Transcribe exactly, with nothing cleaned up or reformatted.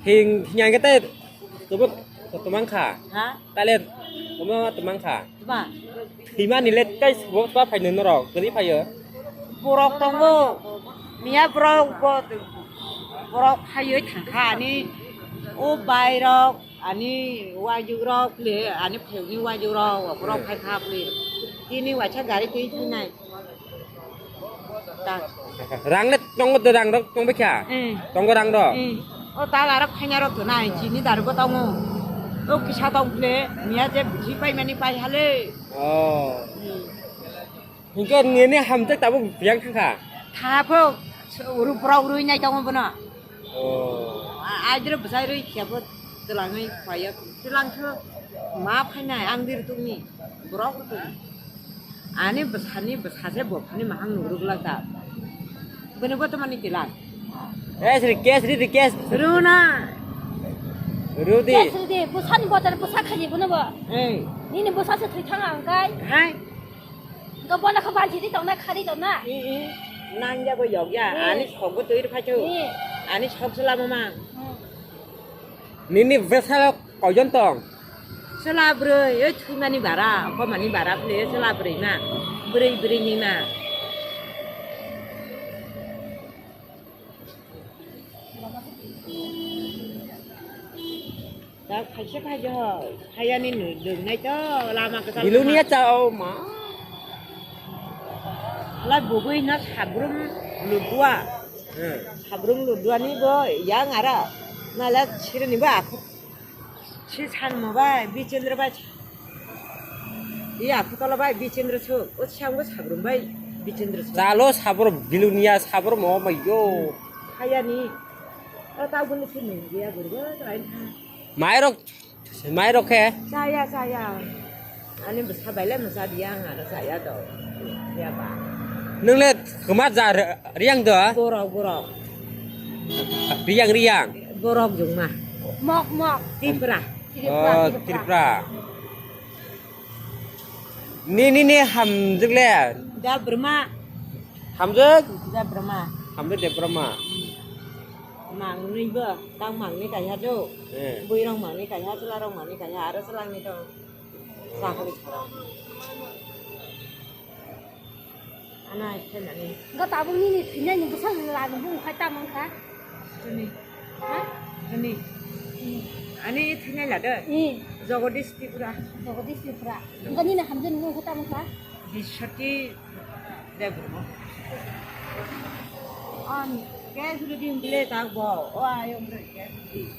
Hing, hing ang khe tei tubuk tumang kha. Ha? Tale tuma tumang kha. Tuma. Thwimani le tei bo twa phaino norok, kwrwi phaio. Borok tongo. Miya borok bo, borok phaiwi thangkha ani o bairok, ani wajukrok le, ani phayokni wajukrok, borok Eh. phaikha bwlwi. Tini waisa gari twi thinai. Ta. Rang le tongo de, rang rok tong bekha. Eh. Tongo rang rok. Eh. O ta larok phaina rok tonai, chini daru bo tongo. O kisa tong phle, miya je buji pai mani pai hale. Oh. Hmm. Hingke nini hamjak tabuk biyang thangkha? Thangkha pho, uru borok rui nai tongo bono. Oh. A-, aidro bwsai rui khebo twlangwi phaio. Twlang khe ma phainai ang dir tongni borok rutoni. Ani bwsani bwsa se bo phani mahang nuruk lak da. Bini bo tamani kilang. Eh, sri kes, ri, ri, kes. Runa. Rudi. Kes rudi, bwsani botar bwsa khaji bono bo. Eh. Nini bwsa se thwi thang ang kai. Hai. Ga bono kha banchi di tong na, khari tong na. Eh, eh. Nang ya bo yok ya. Eh. Ani sok bo twi phai chu. Eh. Ani sok sela mamang. Hmm. Nini bwsa koijon tong? Chwla bwrwi, oi thwimani bara, okomani bara phile chwla bwrwi ma, bwrwi bwrwi ni ma. Da khaisa khaisa hoi, hayani nwi dwng nai to lama kwtal. Bilonia cha o ma. Lai bugwi na sabrum ludua. Hmm. Sabrum ludua ni bo yang ara. Nala sirni ba akhu. Si sanma bai, Bichendra bai. Iya, Agartala bai, Bichendra su. O siang bo sabrum bai, Bichendra su. Chalo sabrum, Bilonia sabrum o mai yo. Hayani. O ta gun si ni dia gurbo, lain ha. Mairok, mairok khe? Chaya, chaya. Ani bwsa bai le mwsa dia ang aro chaya do. Ya ba. Nwng le kwma ja re-, riyang do? Borok, borok. Riyang, riyang. Borok jongma. Mok, mok. Tripura. Oh, Tripura. Ni, ni, ni hamjwk le? Da Burma. Hamjwk? Da Burma. Hamjwk de Burma. Mangnwi bo, tang mangni kaiha do. Eh. Bwirok mangni kaiha, chwlarok mangni kaiha, aro chwlangni to. Sakali sara. Ana, khe nani. Ga tabuk nini thwinai ni bwsa lani bung khai ta mang kha. Ani. Ha? Ani. Ani thwinai la de. Ni. Jagadish Tripura. Jagadish Tripura. Ga nini hamjani bung khai ta mang kha. Biswati Debbarma. Ani. Ke suri din bile tak bo. O ayong re ke suri.